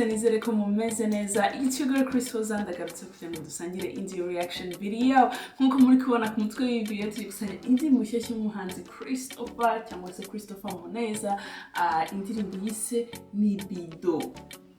Mwaramutse, nizere ko mumeze neza. It's your girl Chris Hoza, ndagarutse kugira ngo dusangire indi reaction video. Nk'uko muri kubona ku mutwe w'iyi video, turi gusangira indirimbo nshyashya y'umuhanzi Christopher cyangwa se Christopher Muneza, indirimbo yise Nibido.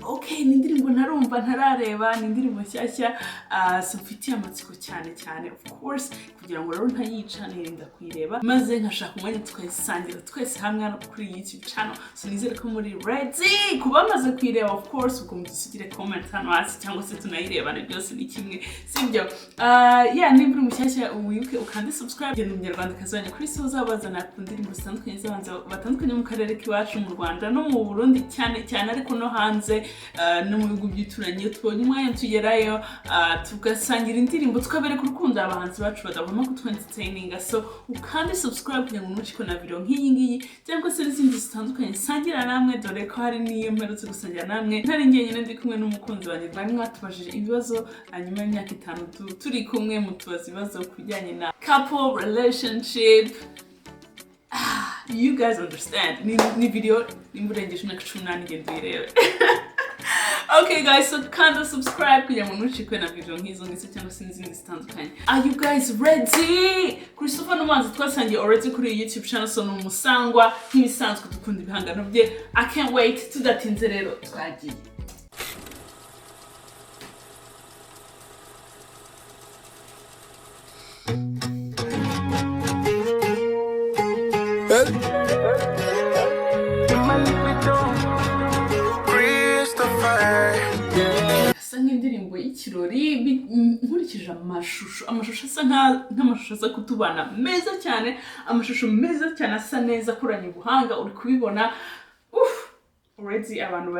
Okay, ni indirimbo ntarumva, ntarareba, ni indirimbo nshyashya, so mfitiye amatsiko cyane cyane. Of course, kugira ngo rero ntayica, nirinda kuyireba maze nkashaka umwanya tukayisangira twese hamwe hano kuri YouTube channel. So nizere ko muri ready. Kuba bamaze kuyireba, of course, ubwo mudusigire comment hano hasi cyangwa se tunayirebane, byose ni kimwe, sibyo? Yeah, niba uri mushyashya, wibuke ukande subscribe. Genda umunyarwandakazi wanyu kuri so uzabazana ku ndirimbo zitandukanye z'abahanzi batandukanye mu karere k'iwacu mu Rwanda no mu Burundi cyane cyane, ariko no hanze, no mu bihugu by'ituranyi. Iyo tubonye umwanya tugerayo, tugasangira indirimbo, tukabereka urukundo abahanzi bacu badahwema kutwentertaininga. So ukande subscribe kugira ngo ntucikwe na video nk'iyi ngiyi cyangwa se n'izindi zitandukanye nsangira namwe, dore ko hari n'iyo mperutse gusangira namwe ntari njyenyine, ndi kumwe n'umukunzi wanjye. Bari mwatubajije ibibazo hanyuma y'imyaka 5 turi kumwe, mutubaza ibibazo ku bijyanye na couple relationship. You guys understand. Ni video nimba urengeje imyaka 18, genda uyirebe. Okay guys, so kanda subscribe kugira ngo ntucikwe na video nk'izo ngizo cyangwa se n'izindi zitandukanye. Are you guys ready? Christopher n'umuhanzi twasangiye already kuri iyi YouTube channel, so ni umusangwa nk'ibisanzwe, dukunda ibihangano bye. I can't wait. Tudatinze rero, twagiye. Christopher. Asa nk'indirimbo y'ikirori, nkurikije amashusho. Amashusho asa nk'amashusho aza kutubana meza cyane, amashusho meza cyane, asa neza, akoranye ubuhanga, uri kubibona. Uf, already abantu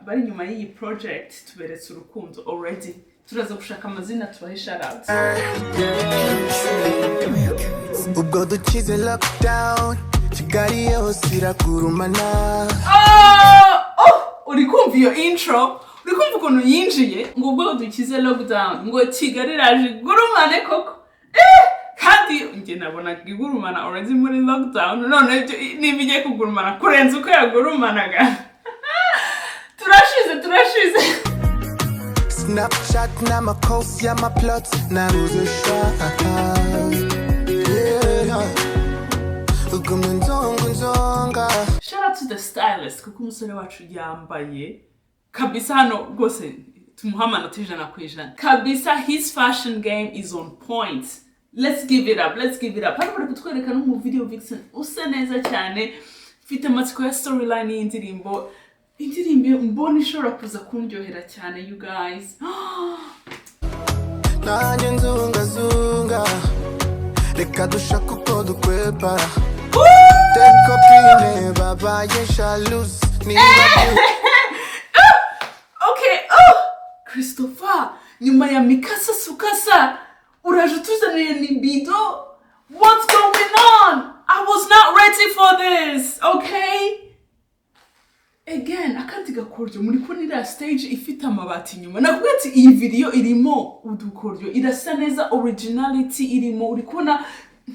bari inyuma y'iyi project tuberetse urukundo already. Turaza gushaka amazina tubahe shout. Ubwo dukize lockdown, Kigali yose iragurumana. Oh, uri kumva iyo intro? Uri kumva ukuntu yinjiye ngo ubwo dukize lockdown, ngo Kigali iraje igurumane koko? Kandi njye nabonaga igurumana already muri lockdown, none niba igiye kugurumana kurenza uko yagurumanaga, turashize, turashize. Snapchat n'amakosi y'amaplots, nabuze sha. Yeah. Ugumye nzonga nzonga. Shout out to the stylist, kuko umusore wacu yambaye kabisa hano rwose, tumuha amanota 100% kabisa. His fashion game is on point. Let's give it up, let's give it up. Hano bari kutwereka no mu video vixen usa neza cyane. Mfite amatsiko ya storyline y'indirimbo, indirimbo mbona ishobora kuza kundyohera cyane, you guys. Nanjye nzungazunga, reka dushake uko dukwepa tes copines babaye jalouse niba. Okay, oh! Christopher, nyuma ya Mikasa Sukasa, uraje utuzaniye Nibido. What's going on? I was not ready for this, okay? Again, akandi gakoryo, muri kubona iriya stage ifite amabati inyuma. Nakubwiye ati iyi video irimo udukoryo, irasa neza, originality irimo, uri kubona.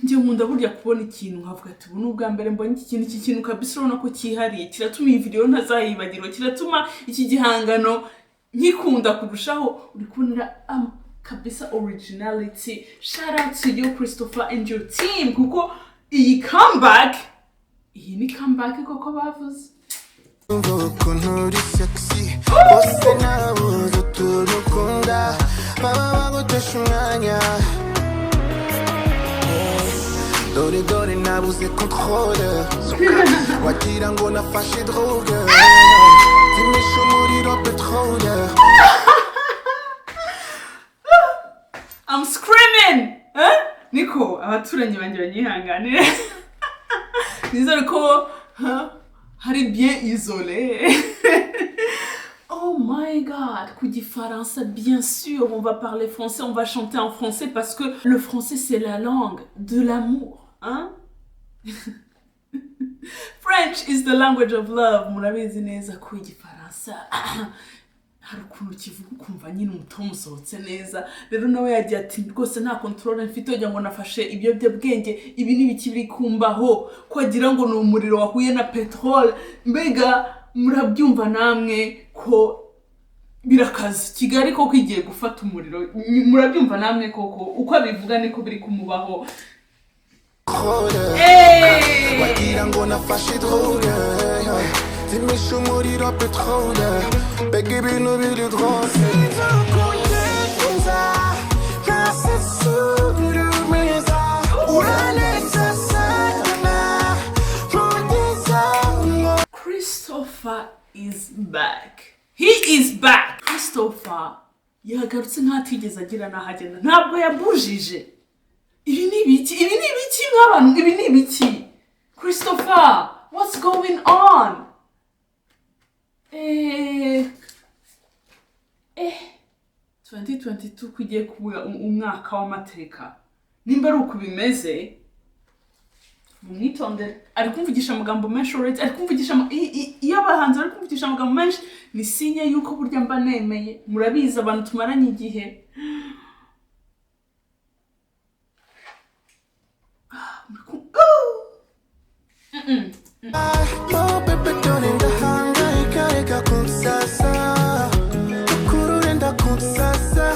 Njye nkunda burya kubona ikintu nkavuga ati ubu ni ubwa mbere mbonye iki kintu. Iki kintu kabisa urabona ko cyihariye, kiratuma iyi video ntazayibagirwa, kiratuma iki gihangano nkikunda kurushaho. Uri kubona kabisa originality. Shout out to you, Christopher, and your team, kuko iyi comeback, iyi ni comeback koko bavuze. Umva ukuntu uri sexy, bose nabuze utuntu ukunda, baba bagutesha umwanya. Dore dore nabuze contrôle, wagira ngo nafashe drogue, zimisha umuriro petrole. I'm screaming! Eh? Niko abaturanyi banjye banyihanganire. Nizere ko, huh, hari bien isolé. Oh my God, ku gifaransa, bien sûr, on va parler français, on va chanter en français parce que le français, c'est la langue de l'amour, hein? French is the language of love. Murabizi neza ko igifaransa hari ukuntu kivuga ukumva nyine umutima usohotse neza. Rero nawe yagiye ati rwose nta contrôle mfite, wagira ngo nafashe ibiyobyabwenge, ibi ni ibiki biri kumbaho, ko wagira ngo ni umuriro wahuye na peteroli. Mbega murabyumva namwe ko Kazi Kigali koko igiye gufata umuriro. Murabyumva namwe koko, uko abivuga niko biri kumubaho. Hey! Wagira ngo nafashe drogue, zimisha umuriro petrole, mbega ibintu biri rwose. Sinzokundenza ntasesura mwiza uranetsa sana ntugeza ngo Christopher is back. He is back. Christopher yagarutse nk'atigeze agira n'aho agenda. Ntabwo yabujije. Ibi ni ibiki? Ibi ni ibiki nk'abantu? Ibi ni ibiki? Christopher, what's going on? 2022 kugiye kuba umwaka w'amateka. Nimba ari uku bimeze, mumwitondere. Ari kumvugisha amagambo menshi already, ari kumvugisha iyo abahanzi bari kumvugisha amagambo menshi, ni signe yuko burya mba nemeye. Murabizi, abantu tumaranye igihe. Ah, Oh! Oh bébé, dore ndahangayika, reka kunsasa, ukurure ndakunsasa,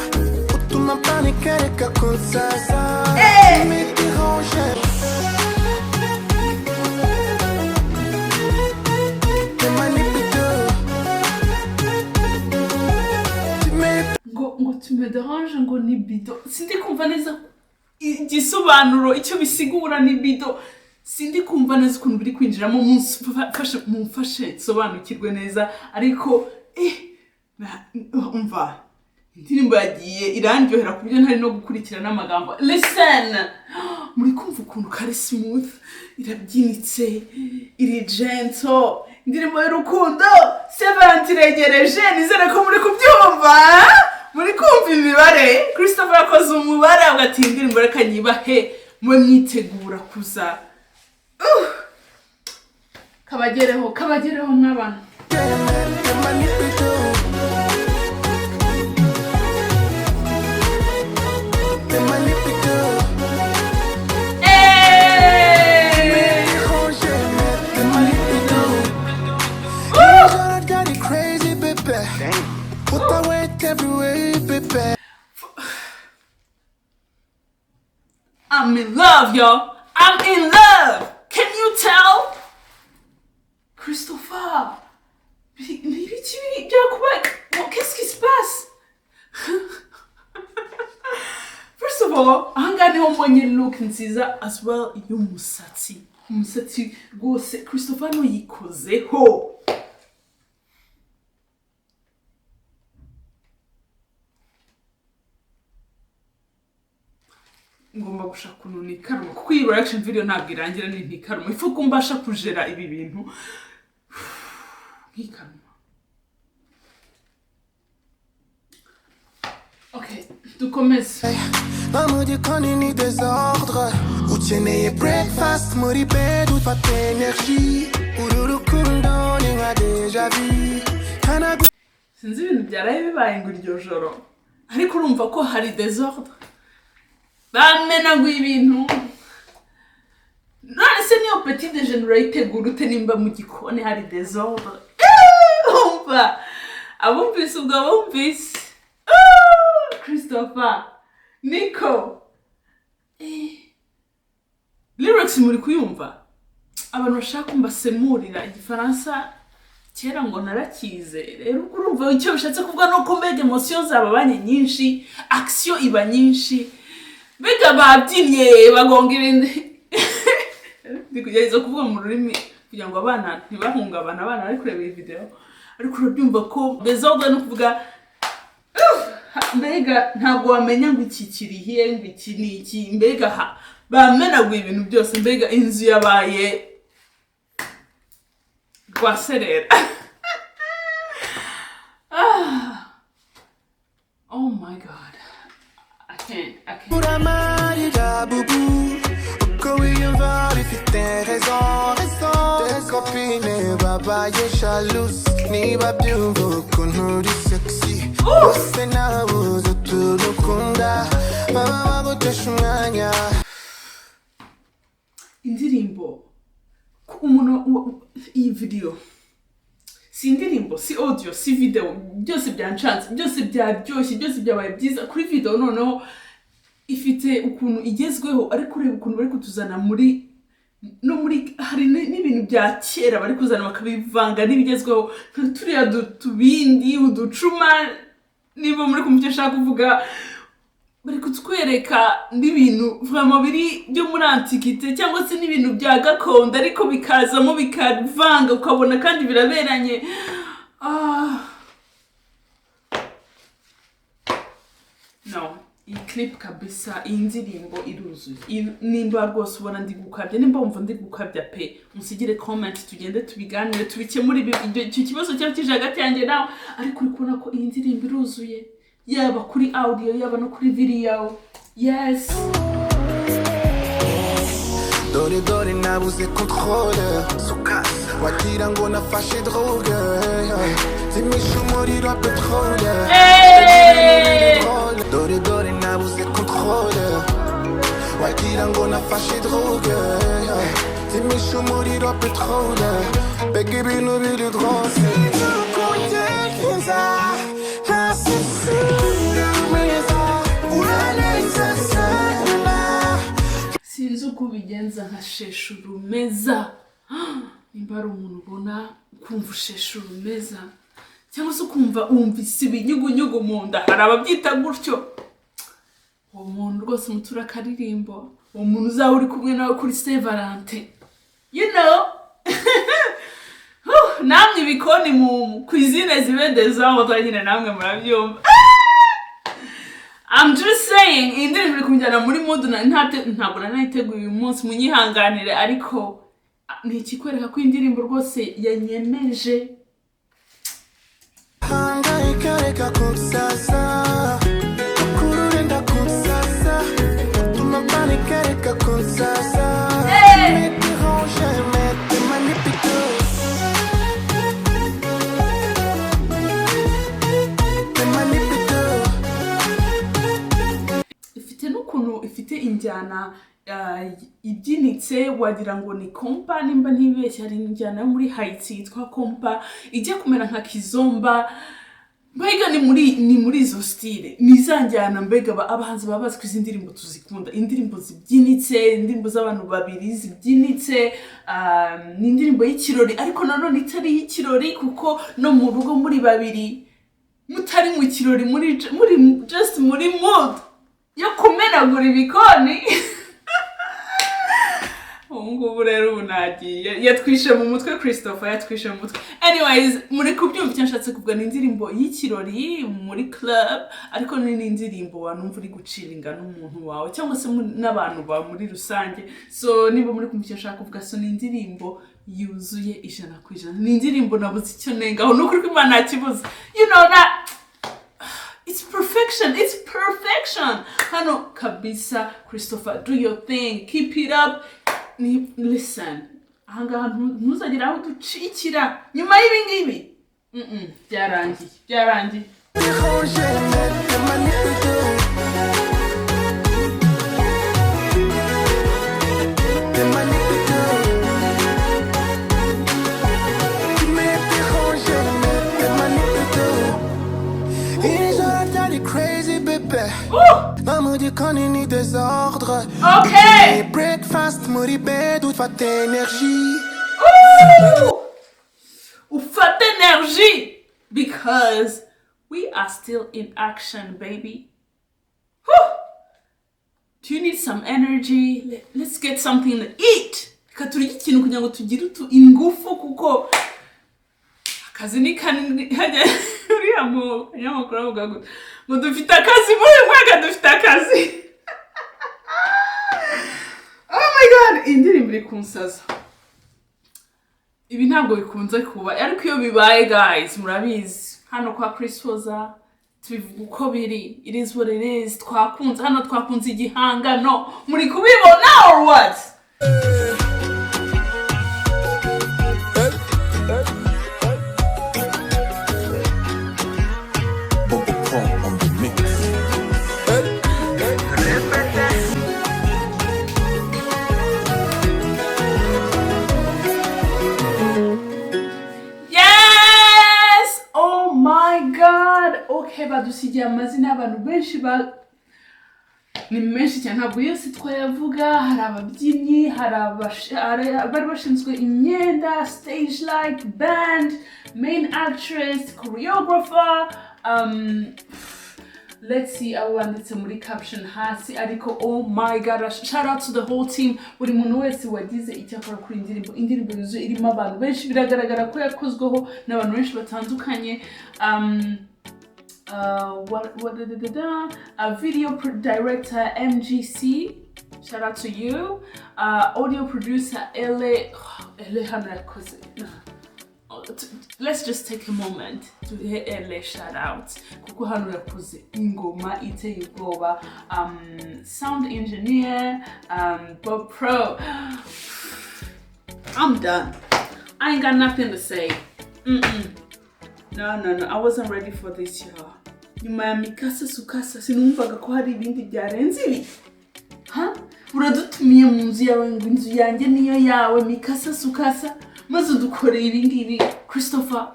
utuma mpanika, reka kunsasa. Hey! Me dérange. T'es ma libido. Tu me Ngo tu me déranges, ngo ni bido. Sindi kumva neza igisobanuro icyo bisigura. Ni bido, sindi kumva neza ukuntu biri kwinjiramo. Mumfashe nsobanukirwe neza. Ariko umva, indirimbo yagiye irandyohera ku buryo ntari no gukurikira n'amagambo. Listen, muri kumva ukuntu kari smooth, irabyinitse, iri gentle, indirimbo y'urukundo. Seventy iregereje, nizere ko muri kubyumva, muri kumva imibare. Christopher yakoze umubare avuga ati: "Iyi ndirimbo reka nyibahe mube mwitegura kuza." Kabagereho, kabagereho mw'abantu. T'es ma libido. T'es ma libido. Hey! Déranger, mais t'es ma libido. Ijoro ryari crazy, baby. Put that weight everywhere, baby. I'm in love, y'all. I'm in love. Can you tell? Christopher, ni ibiki byakubaye? Qu'est-ce qui se passe? First of all, ahangaha niho mbonye look nziza as well y'umusatsi. Umusatsi rwose Christopher ntuyikozeho. Ngomba gushaka ukuntu nikaruma, kuko iyi reaction video ntabwo irangira ni ntikaruma. Ifu ko mbasha kujera ibi bintu nkikaruma. Okay, dukomeze. No mu gikoni ni désordre, ukeneye breakfast muri bed, ufata energy. Uru rukundo ni nka déjà vu. Hanagu Sinzi ibintu byaraye bibaye ngo iryo joro, ariko urumva ko hari désordre, bamenaguye ibintu. None se niyo petit déjeuner urayitegura ute nimba mu gikoni hari désordre? Umva, abumvise ubwo bumvise. Christopher Nico, lyrics muri kuyumva? Abantu bashaka mbasemurira igifaransa, kera ngo narakize. Rero ubwo urumva icyo bishatse kuvuga ni uko mbega émotion zababanye nyinshi, action iba nyinshi, mbega babyinnye bagonga ibindi. Ndi kugerageza kuvuga mu rurimi kugira ngo abana ntibahungabane, abana bari kureba iyi video. Ariko urabyumva ko désordre ni ukuvuga mbega ntabwo wamenya ngo iki kiri he, ngo iki ni iki. Mbega bamenaguye ibintu byose, mbega inzu yabaye rwaserera. Ah. Oh my God, I can't, I can't. Uramarira bubu, uko wiyumva bifite raison, raison. Tes copines babaye jalouse niba byumva ukuntu uri sexy. Bose nabuze utuntu ukunda, baba bagutesha umwanya. Indirimbo ku umuntu iyi video Si indirimbo, si audio, si video, byose byancanze, byose byaryoshye, byose byabaye byiza. Kuri video noneho ifite ukuntu igezweho, ariko ureba ukuntu bari kutuzana muri no muri hari n'ibintu bya kera bari kuzana bakabivanga n'ibigezweho, nka turiya tubindi, uducuma, niba muri kumva icyo nshaka kuvuga. Bari kutwereka n'ibintu vraiment biri byo muri antiquité cyangwa se n'ibintu bya gakondo, ariko bikazamo bikavanga, ukabona kandi biraberanye. Ah. No, iyi clip kabisa, iyi ndirimbo iruzuye. Nimba rwose ubona ndi gukabya, nimba wumva ndi gukabya pe, musigire comment, tugende tubiganire, tubikemure icyo kibazo cyaba kije hagati yanjye nawe. Ariko uri kubona ko iyi ndirimbo iruzuye, yaba kuri audio, yaba no kuri video. Yes. Dore dore nabuze contrôle, wagira ngo nafashe drogue, zimisha umuriro wa petrole. Hey! Dore dore nabuze contrôle, wagira ngo nafashe drogue, zimisha umuriro wa petrole, mbega ibintu biri drôle. Sinzi ntasesura meza, uraneza sana. Sinzi uko ubigenza nkashesha urumeza. Nimba ari umuntu ubona ukumva ushesha urumeza, cyangwa se ukumva wumvise ibinyugunyugu mu nda, hari ababyita gutyo, uwo muntu rwose umutura akaririmbo, uwo muntu uzaba uri kumwe nawe kuri Saint Valentin. Huh, namwe ibikoni mu cuisine zibe désordre nyine, namwe murabyumva. I'm just saying, iyi ndirimbo iri kunjyana muri mood ntabwo nari nayiteguye uyu munsi, munyihanganire, ariko ni ikikwereka ko indirimbo rwose yanyemeje. Hangayika, reka kunsasa, ukurure ndakunsasa, utuma panika, reka kunsasa. Hey! Me dérange, mais t'es manipulateur. T'es manipulateur. Ifite n'ukuntu ifite injyana ibyinitse, wagira ngo ni kompa. Nimba ntibeshye, hari injyana yo muri Haiti yitwa kompa, ijya kumera nka kizomba. Mbega ni muri izo style, ni za njyana. Mbega abahanzi baba bazi ko izi ndirimbo tuzikunda, indirimbo zibyinitse, indirimbo z'abantu babiri zibyinitse. Ni indirimbo y'ikirori, ariko nanone itari iy'ikirori, kuko no mu rugo muri babiri mutari mu kirori, muri just muri mood yo kumenagura ibikoni. Ubu ngubu rero ubu nagiye, yatwishe mu mutwe, Christopher yatwishe mu mutwe. Anyways, muri kubyumva icyo nshatse kuvuga, ni indirimbo y'ikirori muri club, ariko ni n'indirimbo wanumva uri guchillinga n'umuntu wawe cyangwa se n'abantu bawe muri rusange. So niba muri kumva icyo nshaka kuvuga, so ni indirimbo yuzuye 100%. Ni indirimbo nabuze icyo nengaho, ni ukuri ko Imana ntakibuze. You know that it's perfection, it's perfection hano kabisa. Christopher, do your thing, keep it up. Ni listen, ahangaha ntuzagire aho ducikira nyuma y'ibi ngibi. Byarangiye, byarangiye. Déranger, mais t'es manipulateur. T'es manipulateur. Tu m'es dérangé, mais t'es manipulateur. Ijoro ryari crazy, bébé. Ooh! No mu gikoni ni désordre. Okay. Breakfast muri bed, ufate energy. Ooh! Ufate energy, because we are still in action, baby. Whew! Do you need some energy? Let's get something to eat. Reka turye ikintu kugira ngo tugire utu ingufu, kuko akazi ni kanini. Hajya uriya mu kanyamakuru avuga ngo dufite akazi muri uyu mwaka, dufite akazi. Oh my God, iyi ndirimbo iri kunsaza. Ibi ntabwo bikunze kuba, ariko iyo bibaye, guys, murabizi, hano kwa Chris Hoza tubivuga uko biri. It is what it is. Twakunze hano, twakunze igihangano, muri kubibona or what? Bobo Pro on the mix. Okay, badusigiye amazina y'abantu benshi, ba ni menshi cyane, ntabwo yose twayavuga. Hari ababyinnyi, hari abari bashinzwe imyenda, stage light, band, main actress, choreographer. Let's see abo banditse muri caption hasi. Ariko oh my God, shout out to the whole team, buri muntu wese wagize icyo akora kuri iyi ndirimbo. Indirimbo yuzuye, irimo abantu benshi, biragaragara ko yakozweho n'abantu benshi batandukanye. What, da, da, da, da. A video director MGC, shout out to you. Audio producer Ele Ele hano yakoze. Let's just take a moment to hear Ele shout out, kuko hano yakoze ingoma iteye ubwoba. Sound engineer Bob Pro. I'm done, I ain't got nothing to say. No, I wasn't ready for this, y'all. Nyuma ya Mikasa Sukasa, sinumvaga ko hari ibindi byarenze ibi. Ha, uradutumiye mu nzu yawe ngo inzu yanjye niyo yawe, mi casa su casa, maze udukorera ibi ngibi. Christopher,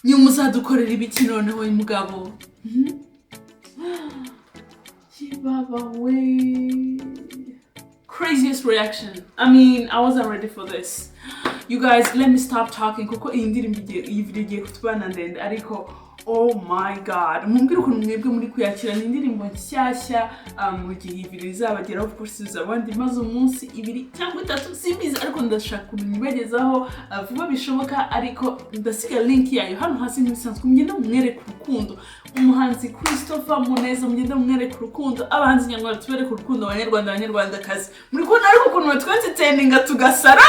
nyuma uzadukorera ibiki noneho, mugabo? Kibaba we, craziest reaction. I mean, I wasn't ready for this. You guys, let me stop talking, kuko iyi ndirimbo igiye, iyi video igiye kutubana ndende. Ariko oh my God, mumbwire ukuntu mwebwe muri kuyakira. Ni indirimbo nshyashya. Mu gihe iyi video izabageraho, of course izaba wenda imaze umunsi, 2 cyangwa 3, simbizi, ariko ndashaka ukuntu nyibagezaho vuba bishoboka. Ariko ndasiga link yayo hano hasi nk'ibisanzwe. Mugende mumwereke urukundo umuhanzi Christopher Muneza, mugende mumwereke urukundo. Abahanzi nyarwanda tubereke urukundo, abanyarwanda, abanyarwandakazi, muri kubona ariko ukuntu batwentertaininga tugasara.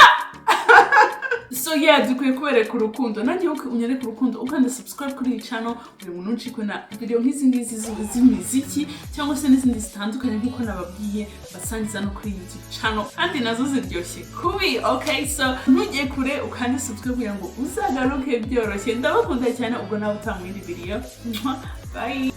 So yeah, dukwiye kubereka urukundo. Nanjye unyereke urukundo ukanda subscribe kuri iyi channel kugira ngo ntucikwe na video nk'izi ngizi z'imiziki cyangwa se n'izindi zitandukanye, nk'uko nababwiye basangiza no kuri YouTube channel, kandi nazo ziryoshye kubi. Okay, so ntujye kure, ukande subscribe kugira ngo uzagaruke byoroshye. Ndabakunda cyane. Ubwo nawe utaha mu yindi video. Mwah. Bye.